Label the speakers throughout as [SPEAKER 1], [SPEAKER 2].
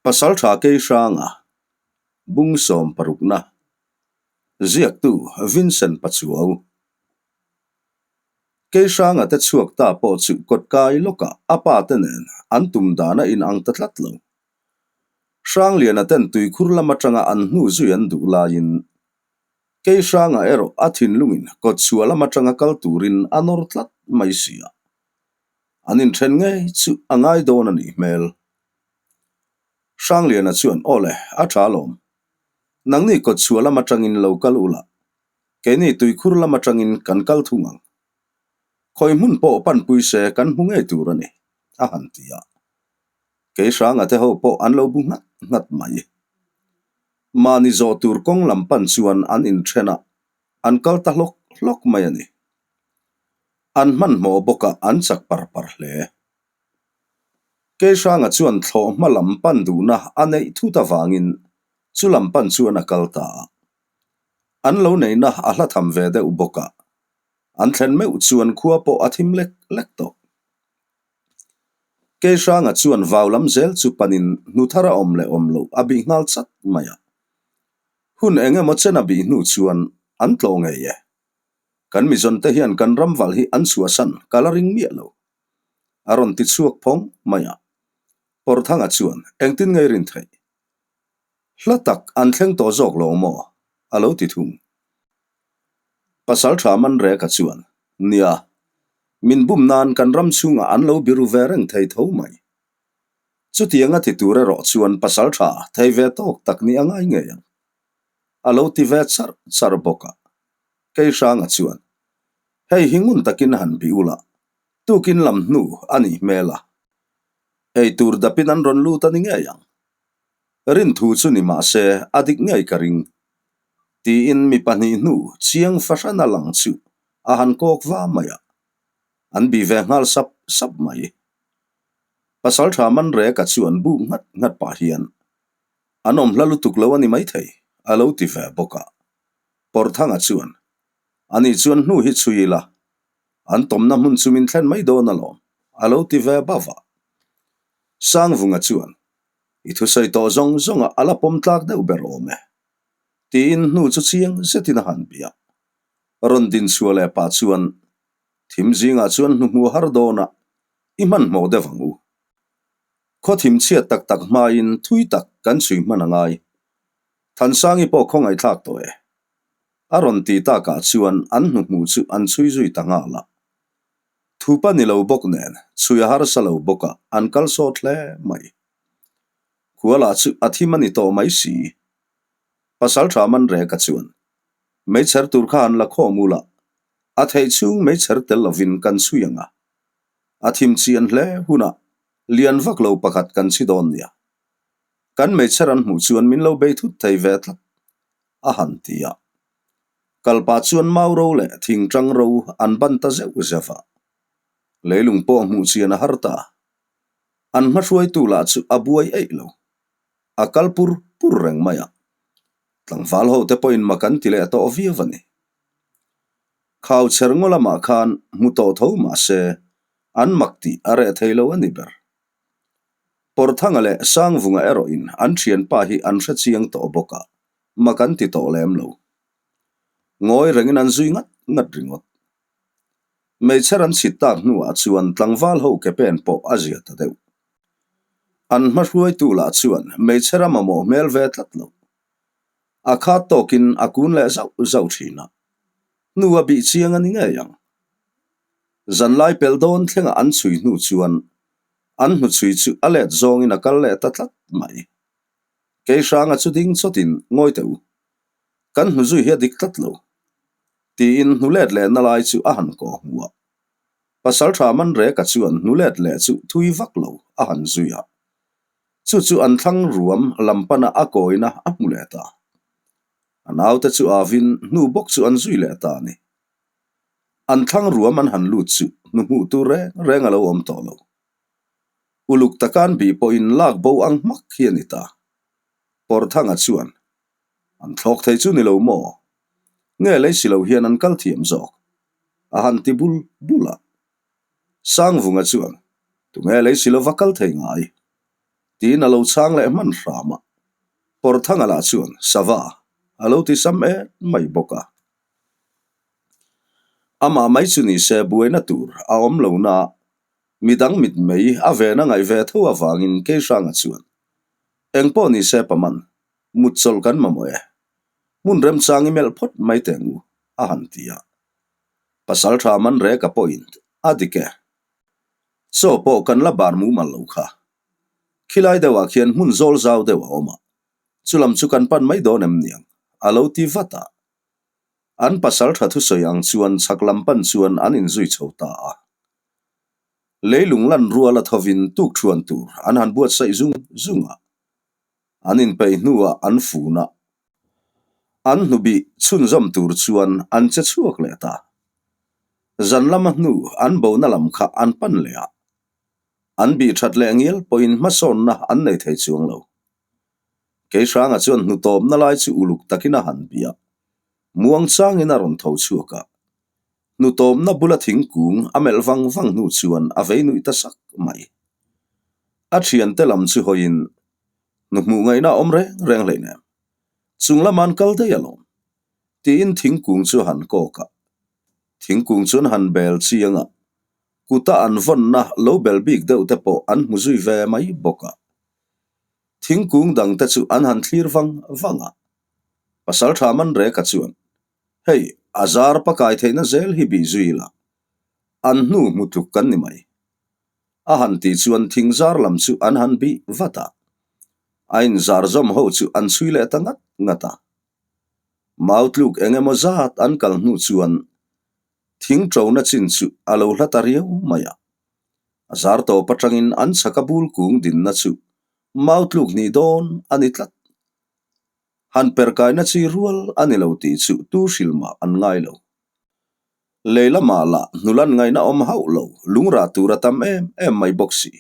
[SPEAKER 1] Pasaltha Keihranga, Bung sawmparukna, Ziaktu Vincent Pachuau. Keihranga te chhuak ta pawh chu kawtkai lawkah a pa te nen an tum dan a inang ta tlat lo. Hrangliana ten tuikhur lam atanga an hnu zui an duh laiin Keihranga erawh a thinlungin kawtchhuah lam atanga kal turin a nawr tlat mai si a. An inthen ngei chu a ngai dawn a nih hmel. Hrangliana chuan, Aw le, a tha alawm. Nangni kawtchhuah lam atangin lo kal ula, keini tuikhur lam atangin kan kal thung ang. Khawi hmun pawh panpui se kan hmu ngei tur a ni, a han ti a. Kei Hranga te ho pawh an lo bu nghat nghat mai. Mahni zawh tur kawng lam pan chuan an inthen a, an kal ta hlawk hlawk mai a ni. An hmanhmawh bawk a, an chak par par hle. Keihranga chuan thlawh hma lam pan duhna a neih thut avangin chu lam pan chuan a kal ta a. An lo neihna a hla tham ve deuh bawk a, an thlen meuh chuan khua pawh a thim lek lek tawh. Keihranga chuan vau lam zel chu panin hnu thar a awm leh awm loh a bih nghal chat mai a. Hun eng emaw chen a bih hnu chuan an tlawh ngei e. Kan mizawnte hian kan ramval hi an chhuahsan ka la ring miah lo. A rawn ti chhuak phawng mai a. Pawrthanga chuan engtin ngei rin theih? Hla tak an thleng tawh zawk lo maw? A lo ti thung. Pasal tha Manreka chuan, Nia, min bum nan kan ram chhungah an lo biru ve reng thei tho mai. Chutianga ti tur erawh chuan pasal tha thei ve tawk tak nih a ngai ngei ang. A lo ti ve charh charh bawk a. Keihranga chuan, Hei hi ngun takin han bih ula, tukin lam hnu a nih hmel a. Ei tur dapin an rawn lut a ni ngei ang. Rinthu chu ni mah se a dik ngei ka ring. Tiin mi pahnih hnu chiang fahran a lang chu a han kawk va mai a. An bih ve nghal sap sap mai. Pasaltha Manreka chuan buk nghat nghat pah hian an awm hla lutuk lo a ni maithei a lo ti ve bawk a. Pawrthanga chuan, Ani chuan hnu hi chhui ila, an tawmna hmun chu min thlen mai dawn alawm, a lo ti ve bauh a. Sangvunga chuan, I thusawi tawh zawng zawngah a la pawm tlak deuh ber awm e, tiin hnu chu chiang zetin a han bia. Rawn din chhuah leh pah chuan, Thim zingah chuan hnu hmuh har dawnah i hmanhmawh deuh ang u. Khaw thim chhiat tak tak hmain thui tak kan chhui hman a ngai. Thansangi pawh khawngaihthlak tawh e. A rawn ti takah chuan an hnuhmuh chu an chhui zui ta nghal a. Thupa ni lo bawk nen chhui a harsa lo bawk a, an kal sawt hle mai. Khuala chu a thim a ni tawh mai si. Pasaltha Manreka chuan, Meichher tur kha han la khawm ula, a theih chhung meichher tel lovin kan chhui ang a. A thim chian hle hunah lian vak lo pakhat kan chhi dawn nia. Kan hmeichher an hmuh chuan min lo bei thut thei ve tlat, a han ti a. Kalpa chuan mau ro leh thingtang ro an ban ta zeuh zeuh a. Leilung pawh hmuh chian a har ta. An hmahruaitu lah chu a buai eih lo. A kal pur pur reng mai a. Tlangval ho te pawhin mak an ti leh tawh viau a ni. Khau chher ngaw lamah khan hmu tawh tho mah se an mak tih a reh thei lo a ni ber. Pawrthanga leh Sangvunga erawhin an thianpa hi an hre chiang tawh bawk a, mak an ti tawh lem lo. Ngawi rengin an zui ngat ngat ringawt. Hmeichher an chhit tak hnuah chuan tlangval ho ke pen pawh a zia ta deuh. An hmahruaitu lah chuan hmeichher a mamawh hmel ve tlat lo. A khat tawkin a kun leh zauh zauh thin a, hnu a bih chiang a ni ngei ang. Zanlai pel dawn thlengah an chhui hnu chuan an hnuchhui chu a let zawngin a kal leh ta tlat mai. Keihranga chu ding chawtin ngawi teh u, kan hnuzui hi a dik tlat lo, tiin hnu let lehna lai chu a han kawh hmu a. Pasaltha Manreka chuan hnu let leh chu thui vak lo a han zui a, chu chu an thlang ruam lam pana a kawina a hmu leh ta. A naute chu avin hnu bawk chu an zui leh ta a ni. An thlang ruam an han lut chu hnu hmuh tur reng reng a lo awm tawh lo. Uluk taka an bih pawhin lak bo ang hmak hi a ni ta. Pawrthanga chuan, An thlawk thei chu ni lo maw? Nge lei si lo hian an kal thiam zawk? A han ti bul bul a. Sangvunga chuan, Tunge lei si lova kal thei ngai? Tiin a lo chhang leh hman hram a. Pawrthanga lah chuan, Sava, a lo ti sam et mai bawk a. Amah mai chu ni se buaina tur a awm lo na, midang mitmei a ven a ngaih ve tho avangin Keihranga chuan, Engpawh ni se Paman, mut chawlh kan mamawh e. Hmun remchang i melh phawt mai teh ang u, a han ti a. Pasal tha man reka pawhin a dik e. Chaw pawh kan la bar mumal lo kha. Khilai deuhah khian hmun zawl zau deuh a awm a, chulam chu kan pan mai dawn em niang, a lo ti vat a. An pasal tha thusawi ang chuan chhak lam pan chuan an inzui chho ta a. Leilung lan rual a thovin tukṭhuan tur an han buatsaih zung zung a. An inpeih hnuah an fun a, an hnubih chhunzawm tur chuan an che chhuak leh ta. Zan lama hnu an bona lam kha an pan leh a, an bih that leh ngial pawhin hmasawnna an nei thei chuang lo. Keihranga chuan hnutawmna lai chu uluk takin a han bih a, muangchangin a rawn tho chhuak a. Hnutawmna bula thingkung a melh vang vang hnu chuan a vei nuih ta sak mai. A thiante lam chu hawiin Nu hmuh ngaihna a awm reng reng hleinem. Chung lama an kal daih alawm. Tiin thingkung chu a han kawk a. Thingkung chu an han bel chiang a, kuta an vawnna lo bel bik deuh te pawh an hmu zui ve mai bawk a. Thingkung dang te chu an han thlir vang vang a. Pasal tha Manreka chuan, Hei, a zar pakai theihna zel hi bih zui ila, an hnu hmu tluk kan ni mai. A han tih chuan thing zar lam chu an han bih vat a, a inzar zawm ho chu an chhui leh ta ngat ngat a. Mau tluk eng emaw zat an kal hnu chuan thing ṭona chin chu a lo hla ta riau mai a. A zar tawp aṭangin an chhaka bul kung dinna chu mau tluk hnih dawn a ni tlat. Han perkaina chi rual a ni lo tih chu tu hrilh mah an ngai lo. Lei lamah lah hnulan ngaihna awm hauh lo, lungrah tur a tam em em mai bawk si.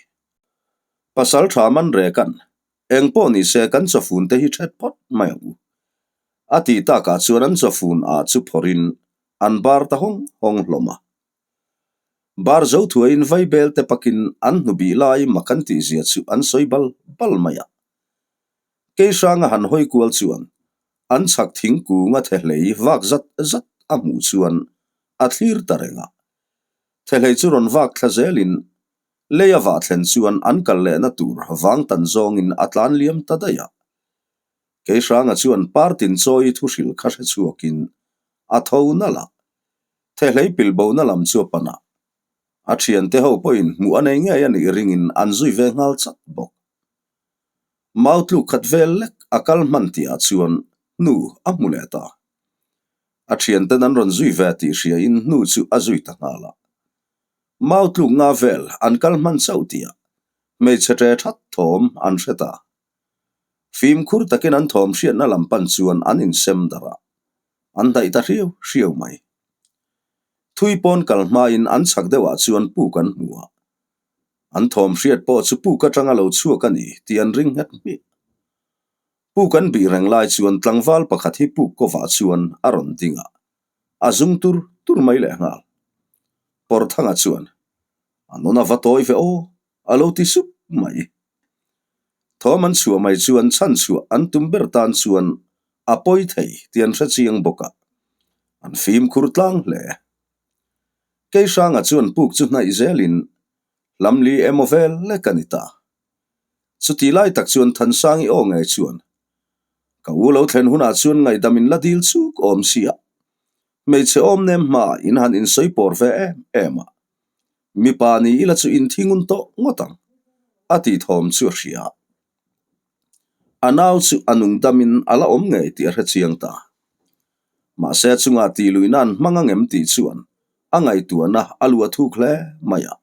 [SPEAKER 1] Pasal tha man rekan, eng pawh ni se kan chawfun te hi that phawt mai ang u. A tih takah chuan an chawfun ah chu phawrhin an bar ta hawng hawng hlawm a. Bar zo thuaiin vaibel te pakin an hnubih lai mak an tihzia chu an sawi bal bal mai a. Keihranga han hawi kual chuan an chhak thingkung a thehlei vak zat zat a hmuh chuan a thlir ta reng a. Thehlei chu rawn vak thla zelin lei a vah thlen chuan an kal lehna tur vang tan zawngin a tlan liam ta daih a. Keihranga chuan partin chawi thuhrilh kha hre chhuakin a tho nalh a, thehlei pilbohna lam chu a pan a. A thiante ho pawhin hmuh a nei ngei a nih ringin an zui ve nghal chat bawk. Mau tluk khat vel lek a kal hman tihah chuan hnu a hmu leh ta. A thianten an rawn zui ve tih hriain hnu chu a zui ta nghal a. Mau tluk nga vel an kal hman chauh tihah hmeichhe ṭe that thawm an hre ta. Fimkhur takin an thawm hriatna lam pan chuan an insem darh a, an daih ta hriau hriau mai. Thui pawn kal hmain an chhak deuhah chuan puk an hmu a. An thawm hriat pawh chu puk atanga lo chhuak a ni tih an ring nghet hmiah. Puk an bih reng lai chuan tlangval pakhat hi puk kawvah chuan a rawn ding a, a zum tur tur mai leh nghal. Pawrthanga chuan, A nawn a va tawi ve aw, a lo ti sup mai. Thawm an chhuah mai chuan chhan chhuah an tum ber tan chuan a pawi thei tih an hre chiang bawk a, an fimkhur tlang hle. Keihranga chuan puk chu hnaih zelin hlamli emaw vel lek a ni ta. Chuti lai tak chuan Thansangi aw ngei chuan, Ka u lo thlen hunah chuan ngaihdam in la dil chuk awm si a, hmeichhe awm nem hmaah in han insawi pawr ve em em a, mipa ni ila chu in thingun tawh ngawt ang, a tih thawm chu a hria. A nau chu a nungdamin a la awm ngei tih a hre chiang ta. Mahse a chungah tih luihna an hmang angem tih chuan a ngaihtuahna a luah thuk hle mai a.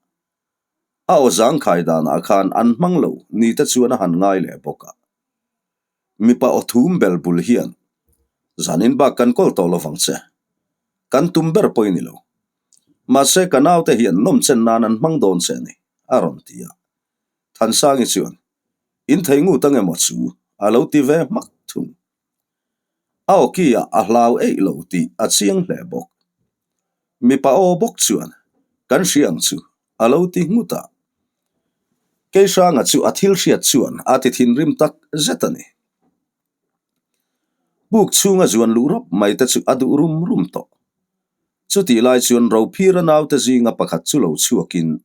[SPEAKER 1] A aw zangkhai danah khan an hmang lo ni te chuan a han ngai leh bawk a. Mipa aw thum bel bul hian zanin bak kan kawl tawh lovang che. Kan tum ber pawh i ni lo. Mahse ka naute hian nawmchen nan an hmang dawn che a ni, a rawn ti a. Thansangi chuan, In thei ngut ang emaw chu? a lo ti ve hmak thung. A awki-ah a hlau eih lo tih a chiang hle bawk. Mipa aw bawk chuan, Kan hria ang chu, a lo ti nghut a. Keihranga chu a thil hriat chuan a ti thinrim tak zet a ni. Buk chhunga zuan luh rawp mai te chu a duh rum rum tawh. Chutih lai chuan Rophira naute zinga pakhat chu lo chhuakin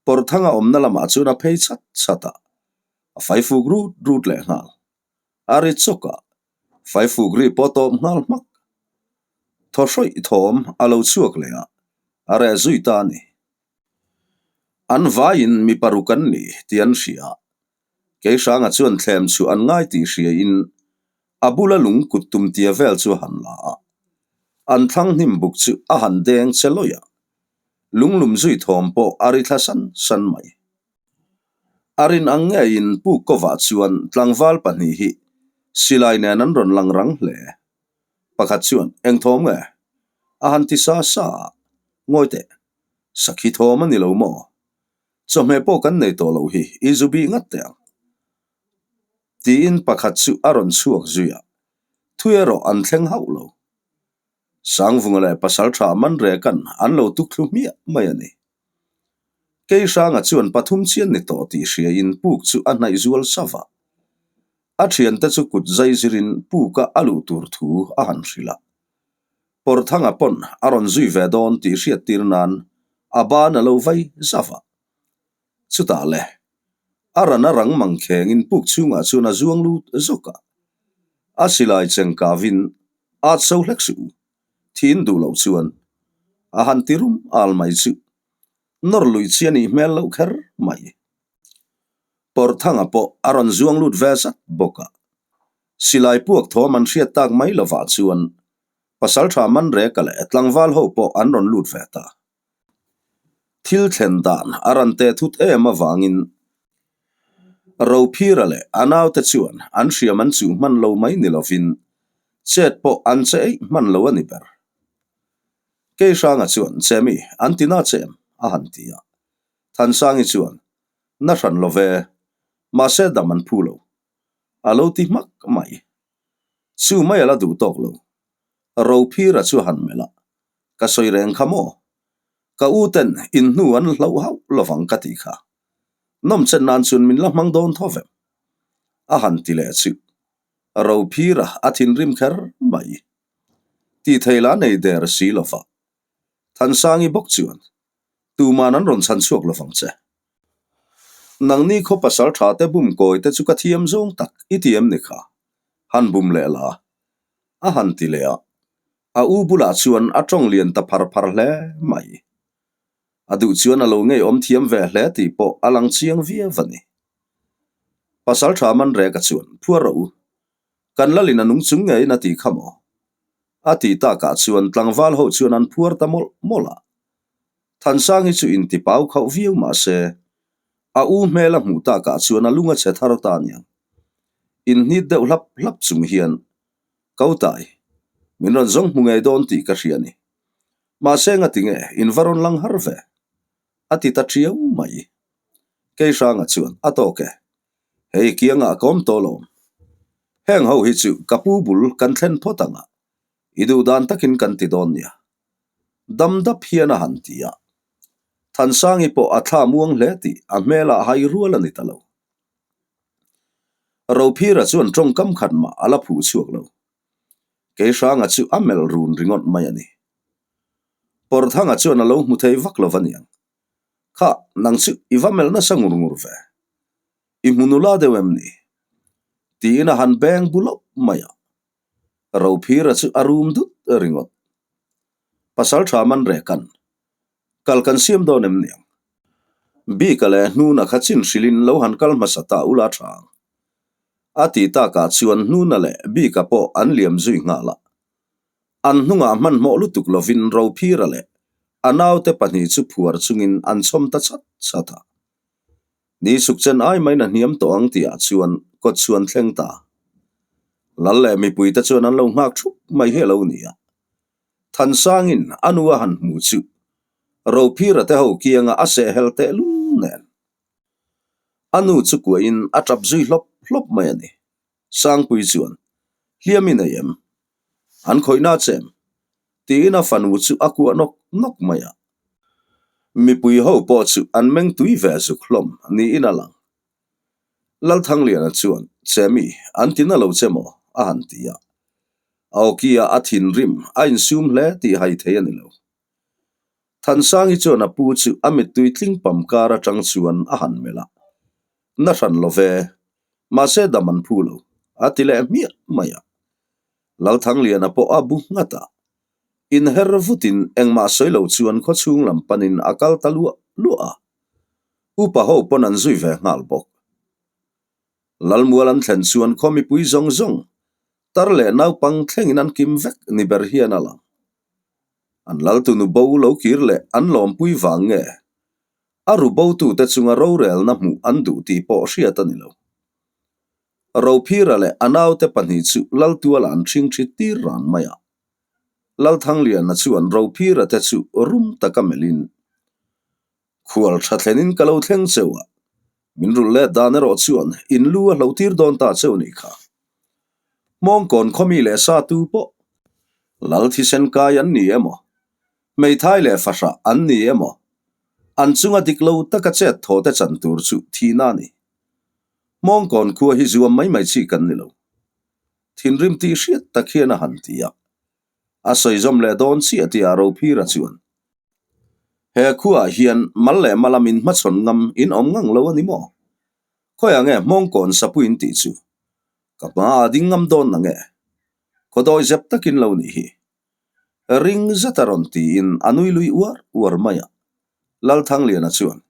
[SPEAKER 1] Pawrthanga awmna lamah chuan a phei chat chat a, a faifuk rut rut leh nghal. A ri chawk a, faifuk ri pawh tawp nghal hmak. Thaw hrawih thawm a lo chhuak leh a, a reh zui ta a ni. An vaiin mi paruk an ni tih an hria. Keihranga chuan thlem chu an ngai tih hriain a bula lung kut tum tia vel chu a han la a. An thlang hnim buk chu a han deng che lawih a. Lunglum zui thawm pawh a ri thla san san mai. A rin ang ngeiin Pu Kova chuan tlangval pahnih hi silai nen an rawn lang rang hle. Pakhat chuan, Eng thawm nge? A han ti sa sa a, Ngawi teh, sakhi thawm a ni lo maw? Chawhmeh pawh kan nei tawh loh hi i zu bih ngat teh ang. Tiin pakhat chu a rawn chhuak zui a, thui erawh an thleng hauh lo. Sangvunga leh Pasaltha Manrekan an lo tuk thlu hmiah mai a ni. Keihranga chuan pathum chian ni tawh tih hriain puk chu a hnaih zual sa va. A thiante chu kut zai zirin puka a luh tur thu a han hrilh a. Pawrthanga pawn a rawn zui ve dawn tih hriattir nan a ban a lo vai zauh a. Chutah le, a ran a rang mang khengin puk chhungah chuan a zuang lut zawk a. A silai cheng kavin at so hlek suh u, thin duh loh chuan a han ti rum al mai chu nawr lui chi a nih hmel loh kher mai. Pawrthanga pawh a rawn zuang lut ve zat bawk a. Silai puak thawm an hriat tak mai lovah chuan Pasaltha Manreka leh tlangval ho pawh an rawn lut ve ta. Thil thlen dan a rawn teh thut em avangin Rophira leh a naute chuan an hriam an chuh hman lo mai ni lovin chet pawh an che eih hman lo a ni ber. Keihranga chuan, Chemi, an ti na che em? a han ti a. Thansangi chuan, Na hran lo ve, mahse dam an phu lo. A lo ti hmak mai. Chu mai a la duh tawk lo. Rophira chu a han melh a, Ka sawi reng kha maw? Ka u ten in hnu an hlauh hauh lovang ka tih kha. Nawm chen nan chuan min la hmang dawn tho vem. A han ti leh chu. Rophira a thinrim kher mai. Tih thei la nei der si lova. Thansangi bawk chuan Tuman an rawn chhan chhuak lovang che. Nangni khaw pasal tha te bum kawi te chu ka thiam zawng tak i ti em ni kha? Han bum leh la. A han ti leh a. A u bulah chuan a tawng lian ta phar phar hle mai. A duh chuan a lo ngeiawm thiam ve hle tih pawh a lang chiang viau a ni. Pasal tha Manreka chuan, Phuar rawh u. Kan lalin a nung chung ngeiin a ti kha maw? A ti takah chuan tlangval ho chuan an phuar ta mawlh mawlh a. Thansangi chu inti pau khauh viau mah se, a u hmel a hmuh takah chuan a lung a chhe thar ta aniang. Inhnit deuh hlap hlap chung hian, Kautai, min rawn zawng hmu ngei dawn tih ka hria a ni. Mahse ngati nge in va rawn lang har ve? A ti ta ṭiau mai. Keihranga chuan a tawk e. Hei kiangah ka awm tawh lo. Heng ho hi chu ka pu bul kan thlen phawt ang a, i duh dan takin kan ti dawn nia. Dam dap hian a han ti a. Thansangi pawh a thla muang hle tih a hmelah hai rual a ni ta lo. Rophira chuan tawngkam khat mah a la phuh chhuak lo. Keihranga chu a melh run ringawt mai a ni. Pawrthanga chuan a lo hmu thei vak lo va niang. Kha, nang chu i va melh nasa ngur ngur ve. I hmu nula deuh em ni? Tiin a han beng bu loh mai a. Rophira chu a rum dut ringawt. Pasal tha man rekan. Kal kan siam dawn em niang? Bika leh Hnuna kha chin hrilhin lo han kal hmasa ta ula tha ang. A ti takah chuan Hnuna leh Bika pawh an liam zui nghal a. An hnungah hmanhmawh lutuk lovin Rophira leh a naute pahnih chu phuar chungin an chhawm ta chat chat a. Ni suk chen ai maiin a hniam tawh ang tihah chuan kawt chuan thleng ta. Lal leh mipuite chuan an lo nghak thup mai hi a lo ni a. Thansangin a nu a han hmu chu Rophira te ho kianga a sehhel tehlul nen. A nu chu kuahin a tap zui hlawp hlawp mai a ni. Sangpui chuan, Hliam i nei em? An khawihna che em? Tiin a fanu chu a kuah nawk nawk mai a. Mipui ho pawh chu an meng tui ve zuk hlawm niin a lang. Lalthangliana chuan, Chemi, an ti na lo che maw? a han ti a. A awki-a a thinrim a insum hle tih hai thei a ni lo. Thansangi chuan a pu chu a mittui tling pam kar atang chuan a han melh a, Na hran lo ve, mahse dam an phu lo, a ti leh hmiah mai a. Lalthangliana pawh a bu nghat a, inher vutin engmah sawi lo chuan khawchhung lam panin a kal ta luah luah a. Upa ho pawn an zui ve nghal bawk. Lalmual an thlen chuan khaw mipui zawng zawng, tar leh naupang thlengin an kim vek ni ber hian a lang. An laltunu bo lo kir leh an lawmpui vang nge? A ru botute chunga rorelna hmuh an duh tih pawh hriat a ni lo. Rophira leh a naute pahnih chu Laltuala an ṭhingṭhi tir ran mai a. Lalthangliana chuan Rophira te chu rum taka melhin, Khual ṭha thlenin ka lo thleng cheu a, min rulh let dan erawh chuan in lu a hlo tir dawn ta cheu nih kha. Hmawngkawn khawmi leh sa tu pawh Lal thisen kai an ni emaw, hmeithai leh fahrah an ni emaw, an chunga dik lo taka chet thaw te chan tur chu thihna a ni. Hmawngkawn khua hi zuam mai mai chi kan ni lo. Thinrim tih hriat tak hian a han ti a. A sawi zawm leh dawn chiah tih ah Rophira chuan, He khuaah hian mal leh mala min hmachhawn ngam in awm ngang lo a ni maw? Khawiah nge Hmawngkawn sapui in tih chu? Ka hmaah a ding ngam dawn na nge? Khawdawi zep takin lo nih hi. Ring zeta rawn tiin a nui lui uar uar mai a. Lalthangliana chuan,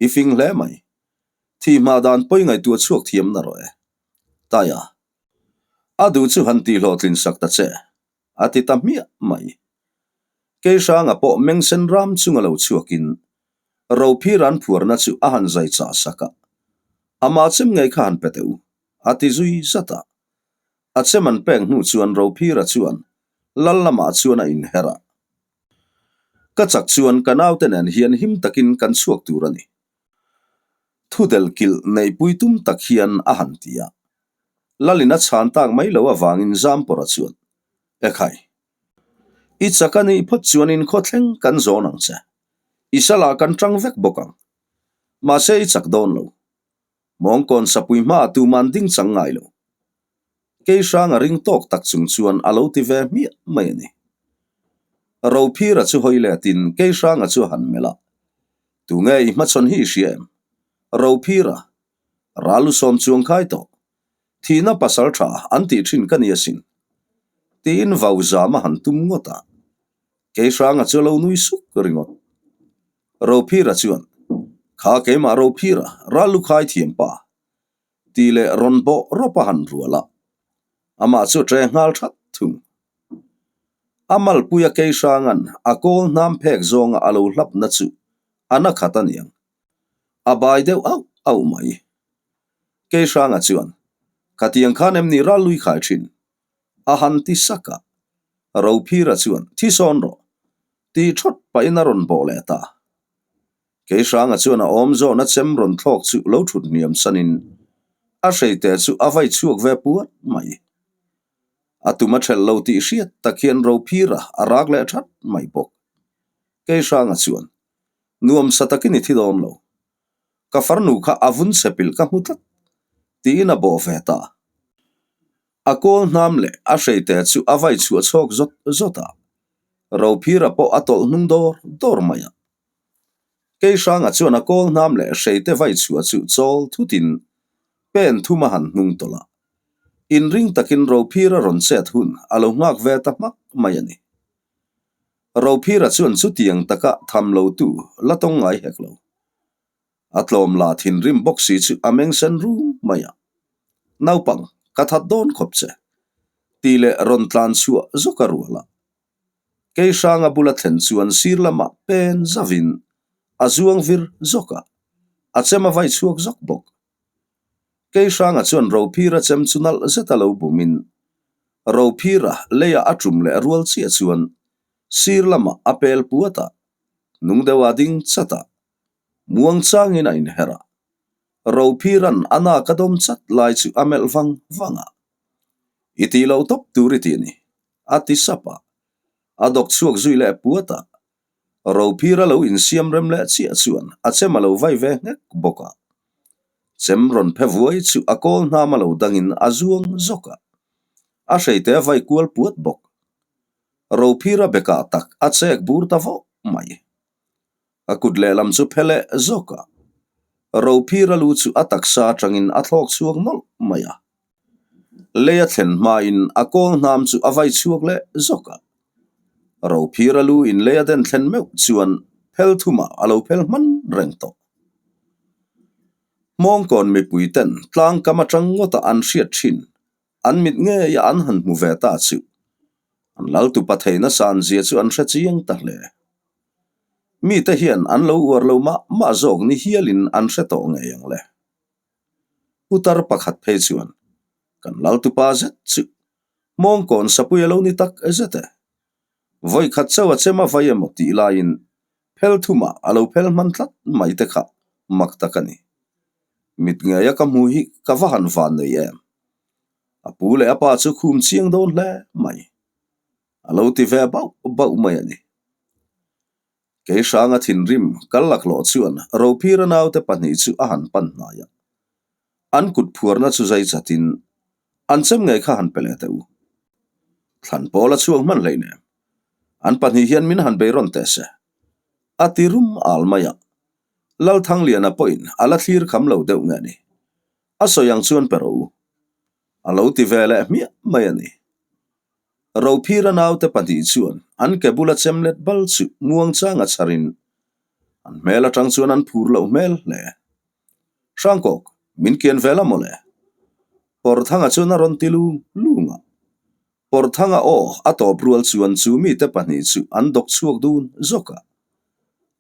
[SPEAKER 1] I fing hle mai. Thi hma dan pawi ngaihtuah chhuak thiam na rawh e. Taia, a duh chu han tihhlawhtlin sak ta che, a ti ta hmiah mai. Keihranga pawh mengsen ram chunga lo chhuakin Rophir an phuarna chu a han zai chah sak a, Amah chem ngei kha han pe teh u, a ti zui zat a. A chem an pek hnu chuan Rophira chuan lal lamah chuan a inher a. Ka chak chuan ka naute nen hian him takin kan chhuak tur a ni. Thu del kilh neihpui tum tak hian a han ti a. Lalin a chhan tak mai lo avangin Zampawra chuan, Ekhai, i chak a nih phawt chuan inkhaw thleng kan zawn ang che. I salah kan tang vek bawk ang. Mahse i chak dawn lo. Mawngkawn sapui hmaah tuman ding chang ngai lo. Kei hrang a ring tawk tak chung chuan a lo ti ve hmiah mai a ni. Rophira chu hawi letin Kei hranga chu a han melh a, Tunge i hmachhawn hi i hria em? Rophira, ral u sawm chuang khai tawh. Thihna pasal tha an tih thin ka ni asin. Tiin vau zam a han tum ngawt a. Kei hranga chu a lo nui suk ringawt. Rophira chuan, Kha keimah Rophira, ral lu khai thiam pa. Tih leh rawn bawh rawp a han rual a, amah chu ṭe nghal ṭhat thung. A malpuia kei hranga'n a kawl hnam phek zawnga a lo hlapna chu a na khat a niang. A bai deuh auh auh mai. Kei hranga chuan, Khatiang khan em ni ral lui khai ṭhin? A han ti sak a. Rophira chuan, Thi sawn rawh. Tih ṭhawt pahin a rawn bawh leh ta. Kei hranga chuan a awm zawhna chem rawn thlawk chu lo thut hniam sanin a hreite chu a vai chhuak ve puat mai. A tum a ṭhelh lo tih hriat tak hian Rophira a rak leh ṭhat mai bawk. Kei hranga chuan, Nuam sa takin i thi dawn lo. Ka farnu kha a vun chhe pilh ka hmu tlat, tiin a bawh ve ta. A kawl hnam leh a hreite chu a vai chhuah chhawk zawt zawt a, Rophira pawh a tawlh hnung dawr dawr mai a. Kei hranga chuan a kawl hnam leh hreite vai chhuah chu chawl thutin pen thum a han hnung tawlh a. Inring takin Rophira rawn chet hun a lo nghak ve ta hmak mai a ni. Rophira chuan chutiang taka tham lo tu la tawng ngai hek lo. A tlawm la thinrim bawk si chu a meng sen ru mai a. Naupang, ka that dawn khawp che, tih leh rawn tlan chhuah zawk a rual a. Kei hranga bula thlen chuan sir lamah pen zavin a zuang vir zawk a, a chem a vai chhuak zawk bawk. Kei hranga chuan Rophira chem chu nalh zeta lo bumin Rophira leiah a tum leh rual chiah chuan sir lamah a pel puat a, nung deuha ding chat a, muang changin a inher a. Rophira'n a nak a dawm chat lai chu a melh vang vang a, I tih loh tawp tur i ti a ni, a ti sap a, a dawk chhuak zui leh puat a. Rophira lo insiam rem leh chiah chuan a chem a lo vai ve nghek bawk a. Chem rawn phe vuai chu a kawl hnam a lo dangin a zuang zawk a. A hreite a vai kual puat bawk. Rophira bekah tak a chek bur ta vawh mai. A kut lehlam chu phe leh zawk a. Rophira lu chu a taksa atangin a thlawk chhuak nawlh mai a. Lei a thlen hmain a kawl hnam chu a vai chhuak leh zawk a. Rophira lu in lei a den thlen meuh chuan phel thumah a lo phel hman reng tawh. Hmawngkawn mipui ten tlangkam atang ngawta an hriat thin an mit ngeia an han hmu ve ta chu an laltupa theihna san zia chu an hre chiang ta hle. Mite hian an lo uar lo mah mah zawk ni hialin an hre tawh ngei ang le. Putar pakhat phei chuan kan laltupa zet chu Hmawngkawn sapui a lo ni tak zet e. Vawi khat chauh a chem a vai emaw tih laiin phel thumah a lo phel hman tlat mai te kha mak tak a ni. Mit ngeia ka hmu hi ka va han van nei em? A pu leh a pa chu khum chiang dawn hle mai. A lo ti ve bauh bauh mai a ni. Kei hranga thinrim kal laklawh chuan Rophira naute pahnih chu a han pan hnai a. An kut phuarna chu zai chatin an chem ngei kha han pe leh teh u. Thlan pawl a chhuak hman hleih nem. An pahnih hian min han bei rawn teh se. A ti rum al mai a. Lalthangliana pawhin a la thlir kham lo deuh nge ni. A sawi ang chuan pe rawh u. A lo ti ve leh hmiah mai a ni. Rophira naute pahnih chuan an ke bula chem let bal chu muangchanga chharin an hmel atang chuan an phur loh hmel hle. Hrangkawk, min kian ve la mawle. Pawrthanga chuan a rawn ti lung lung a. Pawrthanga aw a tawp rual chuan chu mite pahnih chu an dawk chhuak dun zawk a.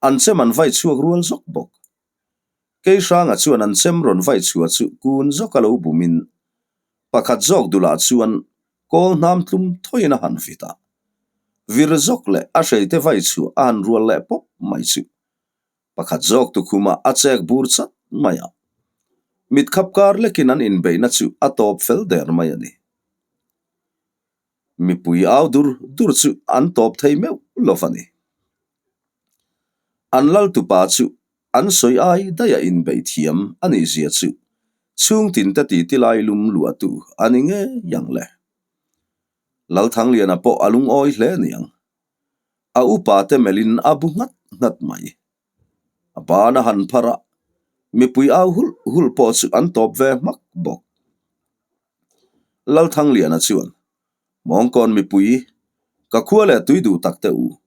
[SPEAKER 1] An chem an vai chhuak rual zawk bawk. Kei Hranga chuan an chem rawn vai chhuah chu kun zawk a lo bumin pakhat zawk dulah chuan kawl hnam tlum thawiin a han vit a. Vir zawk leh a hreite vai chhuah a han rual leh pawp mai chu Pakhat zawk tukhumah a chek bur chat mai a, mit khap kar lekin an inbeihna chu a tawp fel der mai a ni. Mipui au dur dur chu an tawp thei meuh lo va ni. An lal tupa chu an sawi ai daih a inbeih thiam a nih zia chu chhungtin te titi lai lum luahtu a ni ngei ang le. Lalthangliana pawh a lungawi hle niang. A upa te melhin a bu nghat nghat mai. A ban a han phar a, mipui au hulh hulh pawh chu an tawp ve hmak bawk. Lalthangliana chuan, Mawngkawn mipui, ka khua leh tui duh tak teh u.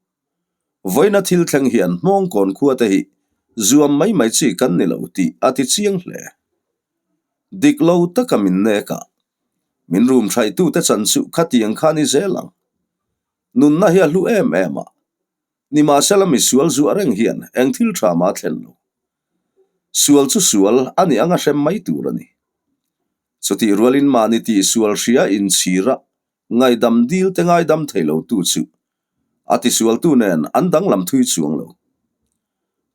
[SPEAKER 1] Vawiina thil thleng hian Hmawngkawn khua te hi zuam mai mai chi kan ni lo tih a ti chiang hle. Dik lo taka min nek a, min rum hraihtute chan chu khatiang kha ni zel ang. Nunna hi a hlu em em a, nimahsela misual zuah reng hian eng thil tha mah a thlen lo. Sual chu sual a nih anga hrem mai tur a ni. Chutih rualin mahni tih sual hria inchhira ngaihdam dil te ngaidam thei lo tu chu a tisualtu nen an danglam thui chuang lo.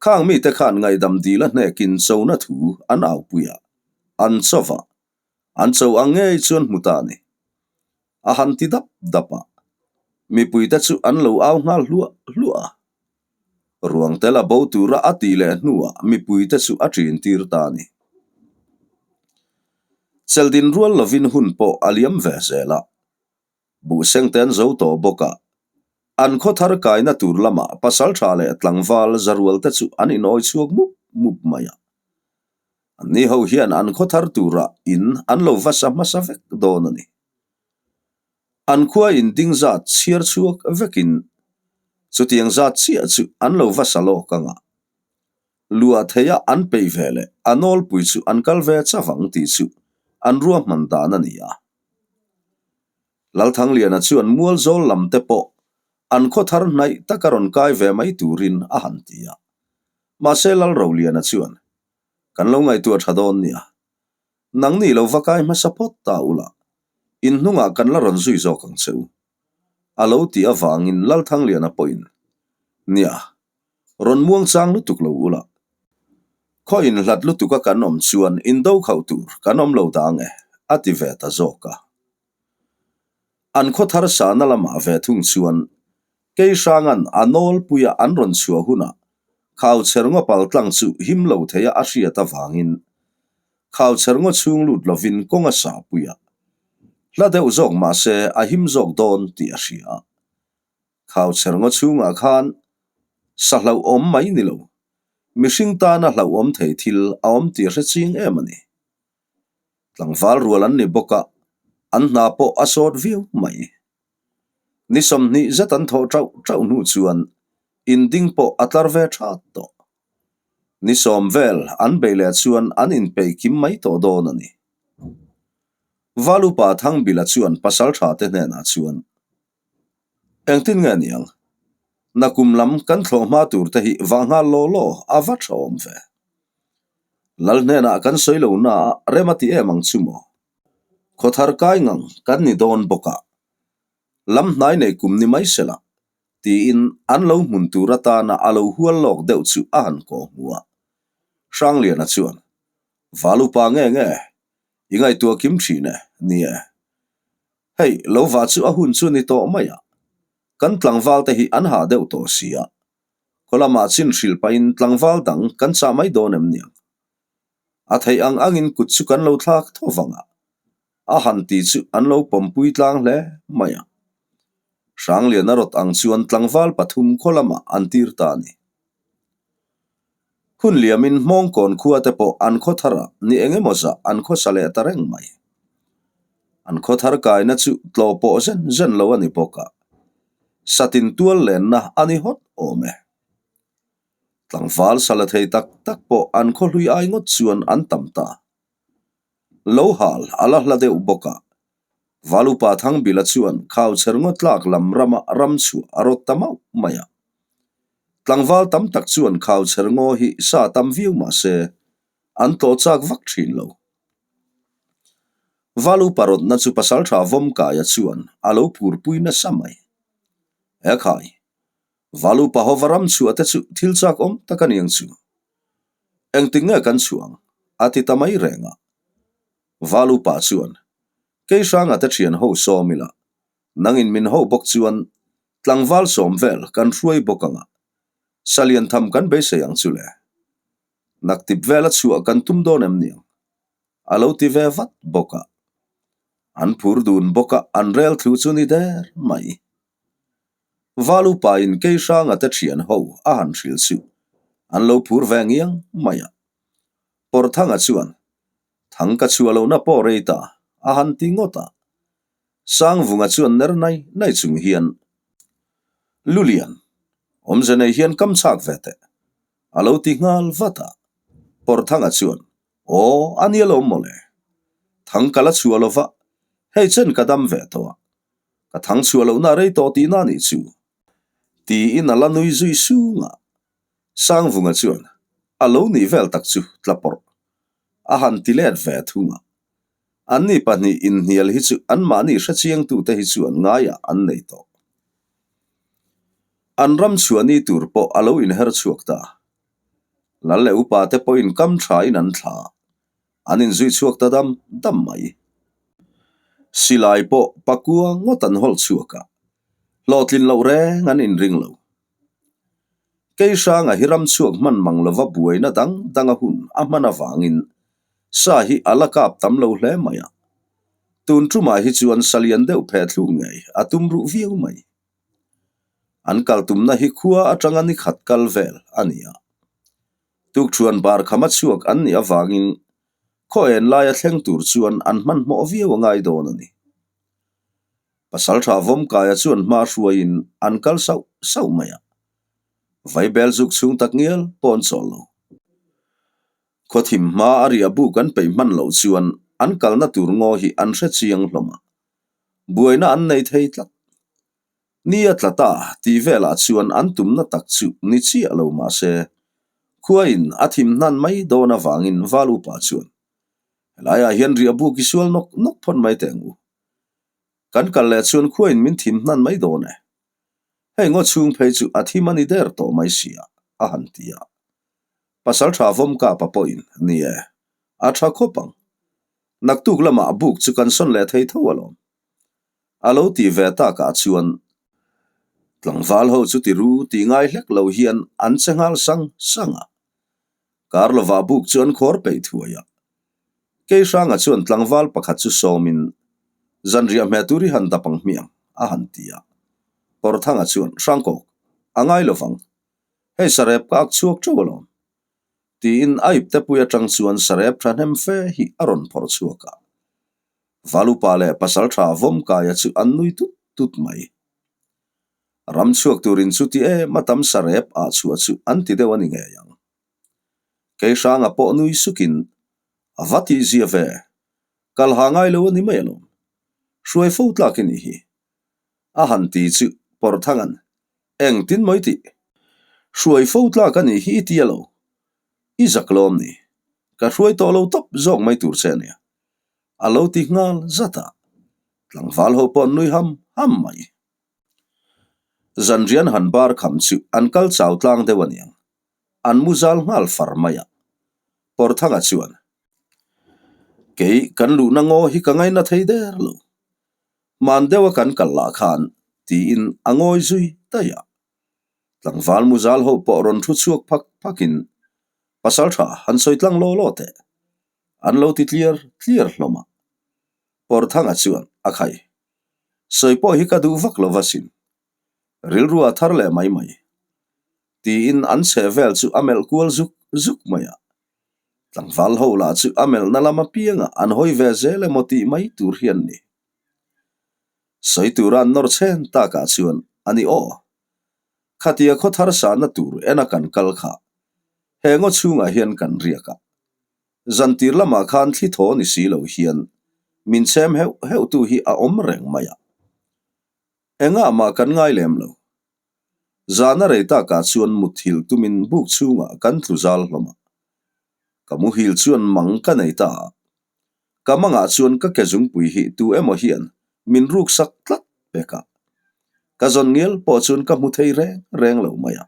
[SPEAKER 1] Khang mite khan ngaihdam dil a hnekin chona thu an aupui a, an chawva An cho ang ngei chuan hmu ta a ni. A han ti dap dap a, mipuite chu an lo au nghal hluah hluah a. Ruang tel a bo tura a tih leh hnuah mipuite chu a ṭin tir ta a ni. Cheldin rual lovin hun pawh a liam ve zel a. Buhseng te an zo tawh bawk a, an khaw thar kaina tur lamah pasalṭha leh tlangval zarual te chu an inawi chhuak mup mup mai a. Anni ho hian an khaw thar turah in an lo va sa hmasa vek dawn a ni. An khua in ding zat chhiar chhuak vekin chutiang zat chiah chu an lo va sa lawk ang a. Luah theia an peih ve leh a nawlpui chu an kal ve chavang tih chu an ruahman dan a ni a. Lalthangliana chuan Mualzawl lam te pawh an khaw thar hnaih taka rawn kai ve mai turin a han ti a. Mahse Lalroliana chuan, Kan lo ngaihtuah tha dawn nia. Nangni lo va kai hmasa phawt ta ula, in hnungah kan la rawn zui zawk ang che u. A lo tih avangin Lalthangliana pawhin, Nia, Rawn muang chang lutuk lo ula. Khaw inhlat lutuka kan awm chuan indo khauh tur kan awm lo dang e, a ti ve ta zawk a. An khaw thar sahna lamah ve thung chuan Keihranga'n a nawlpuia an rawn chhuah hunah Khauchher ngaw paltlang chu him lo theia a hriat avangin Khauchher ngaw chhung lut lovin kawng a sahpui a. Hla deuh zawk mah se a him zawk dawn tih a hria. Khauchher ngaw chhungah khan sa hlauhawm mai ni lo, mihring tana hlauhawm thei thil a awm tih a hre ching em a ni. Tlangval rual an ni bawk a, an hna pawh a sawt viau mai. Ni 20 zet an thawh ṭauh ṭauh hnu chuan inding pawh a tlar ve ṭhat tawh. Ni sawm vel an beih leh chuan an inpeih kim mai tawh dawn a ni. Valupa Thangbila chuan pasalṭha te hnenah chuan, Engtin nge niang? Nakum lam kan thlawh hma tur te hi vah nghal law law a va tha awm ve. Lal hnenah kan sawi lo na a rem a ti em ang chu maw? Khawthar kai ngang kan ni dawn bawk a, lam hnai nei kum ni mai se la, tiin an lo hmun tur atana a lo hual lawk deuh chu a han kaw hmu a. Hrangliana chuan, Valupa nge nge, i ngaihtuah kim thin e, ni e. Hei, lo vah chu a hun chu ni tawh mai a, kan tlangval te hi an hah deuh tawh si a, khaw lamah chin hrilh pahin tlangval dang kan chah mai dawn em niang? A theih ang angin kut chu kan lo thlak tho vang a, a han ti chu an lo pawmpui tlang hle mai a. Hrangliana rawt ang chuan tlangval pathum khaw lamah an tir ta a ni. Hun liamin Hmawngkawn khua te pawh an khaw tharah ni eng emaw zah an khawsa leh ta reng mai. An khaw thar kaina chu tlawh pawh zen zen lo a ni bawk a, satin tual lenna a ni hawt awm e. Tlangval sala thei tak tak pawh an khaw hlui ai ngawt chuan an tam ta. Lo hal a la hla deuh bawk a, Valupa Thangbila chuan Khauchher ngawt tlak lam rama ram chhuah a rawt ta mauh mai a. Tlangval tam tak chuan Khauchher ngaw hi sa tam viau mah se, an tlawh chak vak thin lo. Valupa rawtna chu Pasaltha Vawmkaia chuan a lo phurpui nasa mai. Ekhai, Valupa hova ram chhuah te chu thil chak awm tak a ni ang chu. Engtik nge kan chhuang? a ti ta mai reng a. Valupa chuan, Kei hranga te thian ho sawm ila, nangin min ho bawk chuan tlangval sawm vel kan hruai bawk ang a, salian tham kan beisei ang chu le. Naktip vela chhuah kan tum dawn em niang? A lo ti ve vat bawk a. An phur dun bawk a, an rel thlu chu ni der mai. Valupa in kei hranga te thian ho a han hrilh suh, an lo phur ve ngiang mai a. Pawrthanga chuan, Thang ka chhuah lohna pawh rei ta, a han ti ngawt a. Sangvunga chuan ner nai nai chung hian, Lulian, awmze nei hian kam chhak ve teh, a lo ti nghal vat a. Pawrthanga chuan, Aw, a nia lo mawle. Thang ka la chhuah lova, hei chen ka dam ve tawh a. Ka thang chhuah lohna rei tawh tihna a nih chu. Tiin a la nui zui sung a. Sangvunga chuan a lo nih vel tak chu tla pawrh a han ti let ve thung a. Anni pahnih inhnial hi chu anmahni hrechiangtute hi chuan ngaiah an nei tawh. An ram chhuahni tur pawh a lo inher chhuak ta. Lal leh upate pawhin kam thain an thla a. An inzui chhuak ta dam dam mai. Silai pawh pakua ngawt an hawlh chhuak a, hlawhtlin loh reng an inring lo. Kei hranga hi ram chhuak hman mang lova buaina dang dang a hun a hman avangin sa hi a la kap tam lo hle mai a. Tun tumah hi chuan sa lian deuh phe thluk ngei a tum ruh viau mai. An kal tumna hi khua atanga ni khat kal vel a ni a. Tukṭhuan bar khama chhuak an nih avangin khaw en laia thleng tur chuan an hmanhmawh viau a ngai dawn a ni. Pasalṭha Vawmkaia chuan hma hruaiin an kal sauh sauh mai a, vaibel zuk chhung tak ngial pawh an chawl lo. Khawthim hma a riah buk an peih hman loh chuan an kalna tur ngaw hi an hre chiang hlawm a, buaina an nei thei tlat. Ni a tla ta tih velah chuan an tumna tak chu ni chiah lo mah se, khuain a thim hnan mai dawn avangin Val upa chuan, Helaiah hian riah buk i sual nawk nawk phawt mai teh ang u. Kan kal leh chuan khuain min thim hnan mai dawn e. Hei ngaw chhung phei chu a thim a ni der tawh mai sia, a han ti a. Pasalṭha Vawmkapa pawhin, Ni e, a ṭha khawp ang. Naktuk lamah buk chu kan sawn leh thei tho alawm. A lo tih ve takah chuan. Tlangval ho chu ti ru tih ngai hlek lo hian an che nghal sang sang a. Kar lovah buk chu an khawr peih thuai a. Keihranga chuan tlangval pakhat chu sawmin, Zanriah hmeh tur i han dap ang hmiang, a han ti a. Kawrthanga chuan, Hrangkawk, a ngai lovang. Hei sarep ka ak chhuak teuh alawm. Tiin a iptepui atang chuan sarep thahnem fe hi a rawn phawrh chhuak a. Valupa leh pasaltha Vawmkaia chu an nui tut tut mai. Ram chhuak turin chuti em a tam sarep ah chhuah chu an ti deuh a ni ngei ang. Keihranga pawh nui sukin, A va tihzia ve, kal ha ngai lo a ni mai alawm. Hruai fo tlak i nih hi. A han ti chu Pawrthanga'n, Engtin mawi tih? Hruai fo tlak a nih hi i ti a lo. I zak lawm ni. Ka hruai tawh lo tawp zawk mai tur che a nia. A lo ti nghal zat a. Tlangval ho pawh an nui ham ham mai. Zanrian han bar kham chu an kal chau tlang deuh a niang. An mu zal nghal far mai a. Pawrthanga chuan, Kei kan luhna ngaw hi ka ngaina thei der lo. Hman deuha kan kal lah khan, tiin a ngawi zui daih a. Tlangval mu zal ho pawh rawn thu chhuak phak phakin, Pasal tha han sawi tlang law law teh. An lo ti tliar tliar hlawm a. Pawrthanga chuan a khai. Sawi pawh hi ka duh vak lo va sin. Rilru a thar leh mai mai. Tiin an chheh vel chu a melh kual zuk zuk mai a. Tlangval ho lah chu a melhna lam apiangah an hawi ve zel emaw tih mai tur hian ni. Sawi tura an nawr chhen takah chuan a ni aw. Khatia khaw thar sahna tur ena kan kal kha he ngaw chhungah hian kan riak a. Zantir lamah khan thli thaw ni si lo hian min chhem heuh heuh tu hi a awm reng mai a. Engah mah kan ngai lem lo. Zana rei takah chuan muthilh tumin buk chhungah kan tlu zal hlawm a. Ka muhil chuan mang ka nei ta a. Ka mangah chuan ka ke zungpui hi tu emaw hian min ruksak tlat pek a. Ka zawn ngial pawh chuan ka hmu thei reng reng lo mai a.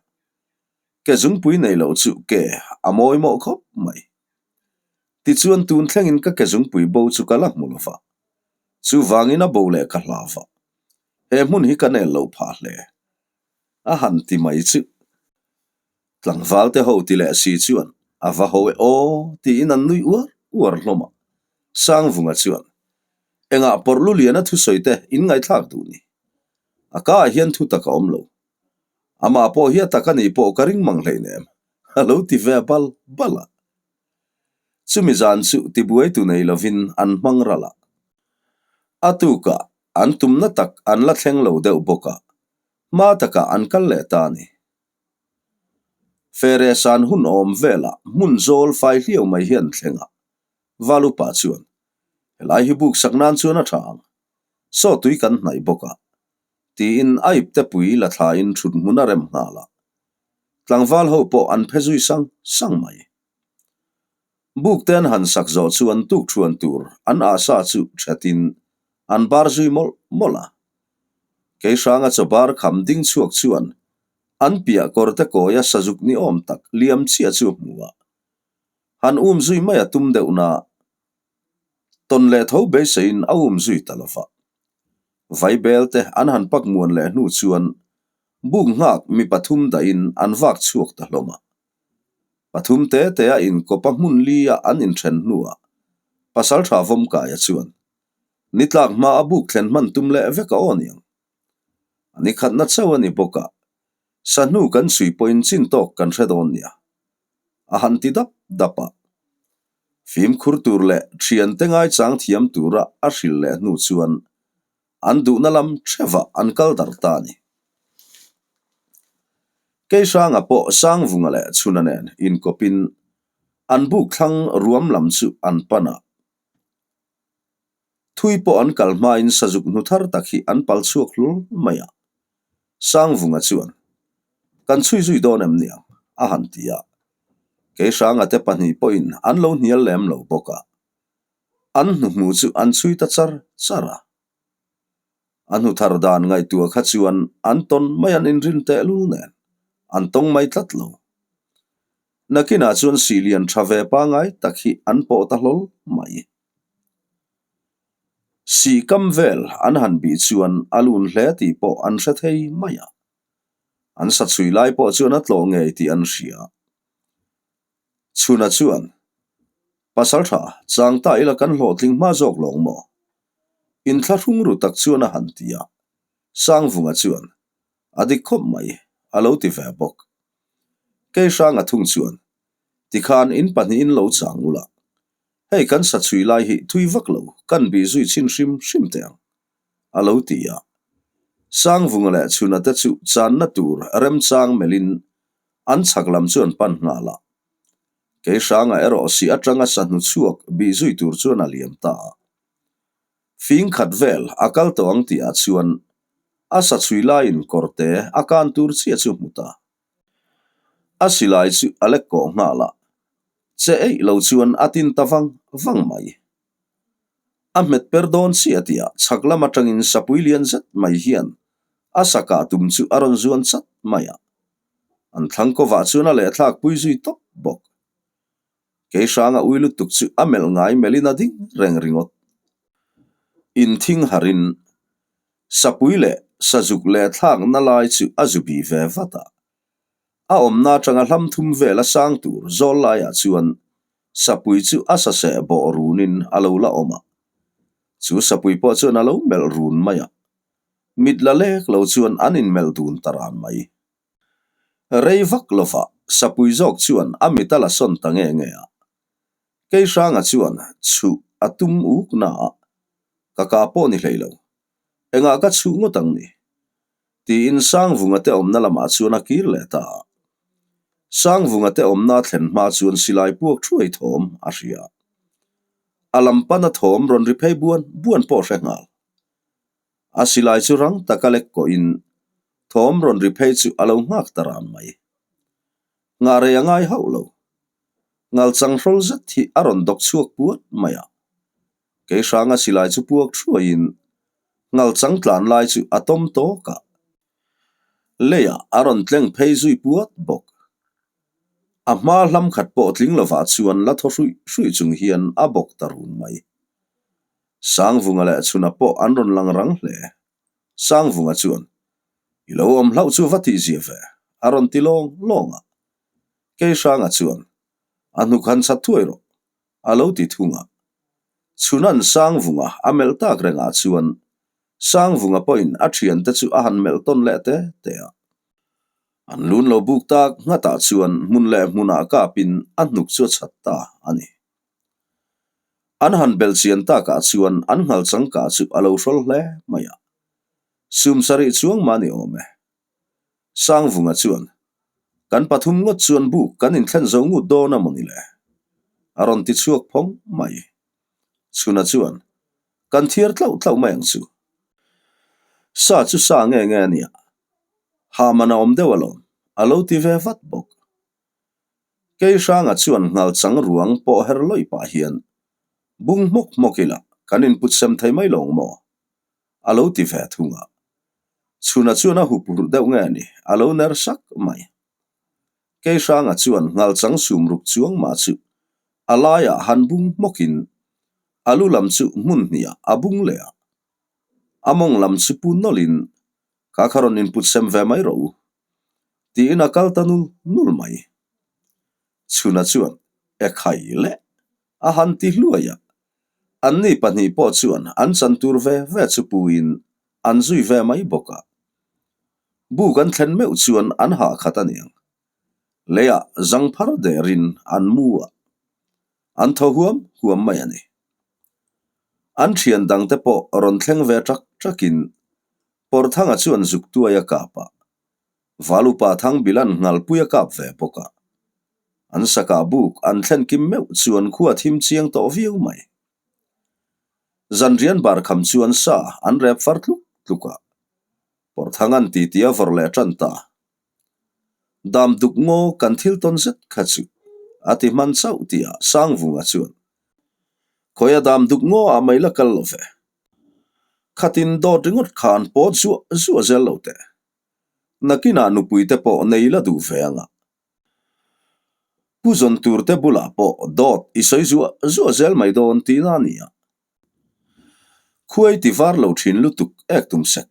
[SPEAKER 1] Ke zungpui nei loh chu ke a mawi mawh khawp mai. Tichuan tun thlengin ka ke zungpui bo chu ka la hmu lo va. Chuvangin a bo leh ka hlau va. He hmun hi ka nel lo phah hle. A han ti mai chu. Tlangval te ho ti leh si chuan a va ho e aw tiin an nui uar uar hlawm a. Sangvunga chuan, Engah pawrh lu liana thusawi te in ngaihthlak duh ni? A ka ah hian thu tak a awm lo. Amah pawh hi a tak a nih pawh ka ring mang hleinem, a lo ti ve bal bal a. Chumi zan chu tibuaitu nei lovin an hmang ral a. A tukah an tumna tak an la thleng lo deuh bawk a, hma takah an kal leh ta a ni. Fere san hun awm velah hmun zawl fai hliau mai hi an thleng a, Valupa chuan, Helai hi buk sak nan chuan a tha ang. Saw tui kan hnaih bawk a, tiin a ipte pui la thlain thut hmun a rem nghal a. Tlangval ho pawh an phe zui sang sang mai. Buk te an han sak zawh chuan tukthuan tur an ahsa chu thatin an bar zui mawlh mawlh a. Keihranga chaw bar kham ding chhuak chuan an piah kawrte kawia sazuk ni awm tak liam chiah chu a hmu a. Han um zui mai a tum deuh na. Tawn leh tho beiseiin a um zui ta lo va. Vaibel te an han pak muan leh hnu chuan buk nghak mi pathum dahin an vak chhuak ta hlawm a. Pathum te te a inkawp a hmun li a an inthen hnuah Pasaltha Vawmkaia chuan ni tlak hma a buk thlen hman tum leh vek a aw niang. A ni khatna chauh a ni bawk a, sahnu kan chhui pawhin chin tawk kan hre dawn nia. A han ti dap dap a. Fimkhur tur leh thiante ngaichang thiam tura a hrilh leh hnu chuan an duhna lam thevah an kal darh ta a ni. Keihranga pawh Sangvunga leh Chhuna nen inkawpin an buk thlang ruam lam chu an pan a. Thui pawh an kal hmain sazuk hnu thar tak hi an pal chhuak hlul mai a. Sangvunga chuan, Kan chhui zui dawn em niang? a han ti a. Keihranga te pahnih pawhin an lo hnial lem lo bawk a. An hnuhmuh chu an chhui ta char char a. A hnu thar dan ngaihtuah kha chuan an tawn mai an inrin tehlul nen an tawng mai tlat lo. Nakinah chuan sihlian tha ve pangai tak hi an pawh ta hlawl mai. Sih kam vel an han bih chuan a lun hle tih pawh an hre thei mai a. An sa chhui lai pawh chuan a tlawh ngei tih an hria. Chhuna chuan, Pasal tha, chang ta ila kan hlawhtling hma zawk lawng maw? Inthlahrung ru tak chuan a han ti a. Sangvunga chuan, A dik khawp mai, a lo ti ve bawk. Keihranga thung chuan, Tikhan in pahnihin lo chang ula. Hei kan sa chhui lai hi thui vak lo, kan bih zui chhin hrim hrim teh ang, a lo ti a. Sangvunga leh Chhuna te chu channa tur remchang melhin an chhak lam chu an pan nghal a. Keihranga erawh si atanga sahnu chhuak bih zui tur chuan a liam ta a. Fing khat vel a kal tawh ang tihah chuan a sa chhui laiin kawrte a kan tur chiah chu hmu ta. A silai chu a lek kawh nghal a, che eih lo chuan a tin ta vang vang mai. A hmet per dawn chiah tihah chhak lam atangin sapui lian zet mai hian a sa kah tum chu a rawn zuan chat mai a. An thlang kawvah chuan a lehthlak pui zui tawp bawk. Keihranga ui lutuk chu a melh ngai melhin a ding reng ringawt. Inthing harin Sapui leh sazuk leh thlakna lai chu a zu bih ve vat a. A awmna atanga hlam thum vel a sang tur zawl laiah chuan sapui chu a saseh bawh runin a lo la awm a. Chu sapui pawh chuan a lo melh run mai a. Mit la lek lo chuan an inmelh dun ta ran mai. Rei vak lova sapui zawk chuan a mit a la sawn ta nge nge a. Keihranga chuan chhuh a tum uk na a, ka kah pawh ni hlei lo. Engah ka chhuh ngawt ang ni? Tiin Sangvunga te awmna lamah chuan a kir leh ta a. Sangvunga te awmna thlen hma chuan silai puak thuai thawm a hria. A lam pana thawm rawn ri phei buan buan pawh hre nghal. A silai chu rang taka lek kawhin thawm rawn ri phei chu a lo nghak ta ran mai. Nghah rei a ngai hauh lo. Ngalchang hrawl zet hi a rawn dawk chhuak puat mai a. Keihranga silai chu puak thuaiin ngalchang tlan lai chu a tawm tawk a, leiah a rawn tleng phei zui puat bawk. A hma hlam khat pawh tling lovah chuan la thaw hruih hruih chung hian a bawk ta run mai. Sangvunga leh Chhuna pawh an rawn lang rang hle. Sangvunga chuan, I lo awm hlauh chu va tihzia ve, a rawn ti lawng lawng a. Keihranga chuan, A hnuk han chhat thuai rawh, a lo ti thung a. Chhunan Sangvunga a melh tak rengah chuan Sangvunga pawhin a thiante chu a han melh tawn leh te te a. An lun lo buk tak nghatah chuan hmun leh hmunah kapin a hnuk chu a chhat ta a ni. An han belh chian takah chuan an nghal changka chu a lo hrawl hle mai a. Sum sarih chuang mah ni awm e. Sangvunga chuan, Kan pathum ngawt chuan buk kan inthlen zo ngut dawn a mawni le? A rawn ti chhuak phawng mai. Chhuna chuan, Kan thiar tlauh tlauh mai ang chu. Sa chu sa nge nge a nia. Hah man a awm deuh alawm, a lo ti ve vat bawk. Keihranga chuan nghal chang ruang pawh her lawih pah hian, Bung hmawk hmawk ila kan input sem thei mai lawng maw? A lo ti ve thung a. Chhuna chuan a hup hurh deuh nge ni, a lo ner sak mai. Keihranga chuan nghal chang sum ruk chuang mah chu a laiah han bung hmawkin a lu lam chu hmun hniah a bung leh a. A mawng lam chu pu nawlhin Kha kha rawn input sem ve mai rawh u, tiin a kal ta nul nul mai. Chhuna chuan e khai le a han ti hluai a, anni pahnih pawh chuan an chan tur ve ve chu puiin an zui ve mai bawk a. Buk an thlen meuh chuan an hah khat a niang. Leiah zang phar derin an mu a, an thaw huam huam mai a ni. An thian dangte pawh rawn thleng ve ṭak ṭakin Pawrthanga chuan zuk tuai a kap a, Valupa Thangbilan nghalpui a kap ve bawk a. An sakah buk an thlen kim meuh chuan khua thim chiang tawh viau mai. Zanrian bar kham chuan sa an rep far tluk tluk a, Pawrthanga'n titi a vawrh leh tan ta. Dam duk ngaw kan thil tawn zet kha chu a ti hman chauh tihah Sangvunga chuan, Khawia dam duk ngaw ah mai la kal lo ve. Khatin dawt ringawt khan pawt zuah zuah zel lo teh. Nakinah nupui te pawh nei la duh ve anga. Pu zawn tur te bulah pawh dawt i sawi zuah zuah zel mai dawn tihna a ni a. Khuai ti var lo thin lutuk ek tum sek.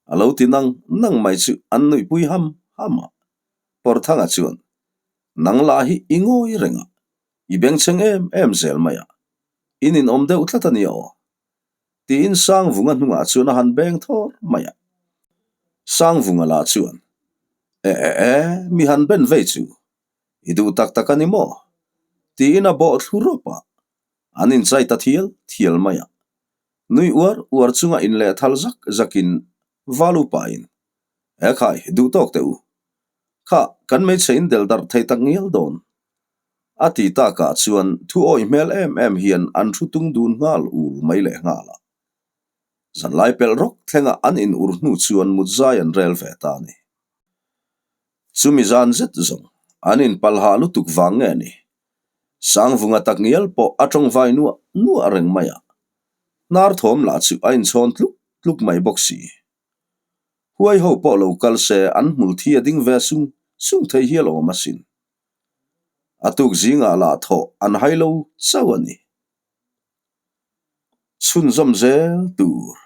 [SPEAKER 1] A lo ti nang nang mai chu an nuihpui ham ham a. Pawrthanga chuan, Nang lah hi i ngawi reng a, i bengchheng em em zel mai a, in inawm deuh tlat a nia aw. Tiin Sangvunga hnungah chuan a han beng thawr mai a. Sangvunga lah chuan, E e e, mi han ben vei chu, i duh tak tak a ni maw? Tiin a bawh thlu rawp a, an inchai ta thial thial mai a. Nui uar uar chunga inlehthal zak zakin Valu pain, E khai, duh tawk teh u. Kha, kan hmeichhe in del darh thei tak ngial dawn. A ti takah chuan thu awih hmel em em hian an thu tung dun nghal ul mai leh nghal a. Zanlai pelh rawk thlenga an in ur hnu chuan mutzai an rel ve ta a ni. Chumi zan zet zawng an in palhah lutuk vang nge ni? Sangvunga tak ngial pawh a tawngvai nuah nuah reng mai a, hnar thawm lah chu a inchhawn tluk tluk mai bawk si. Huai ho pawh lo kal se an hmul thi a ding ve sung sung thei hial awm asin. A tuk zingah lah thawh an hai lo chauh a ni. Chhunzawm zel tur.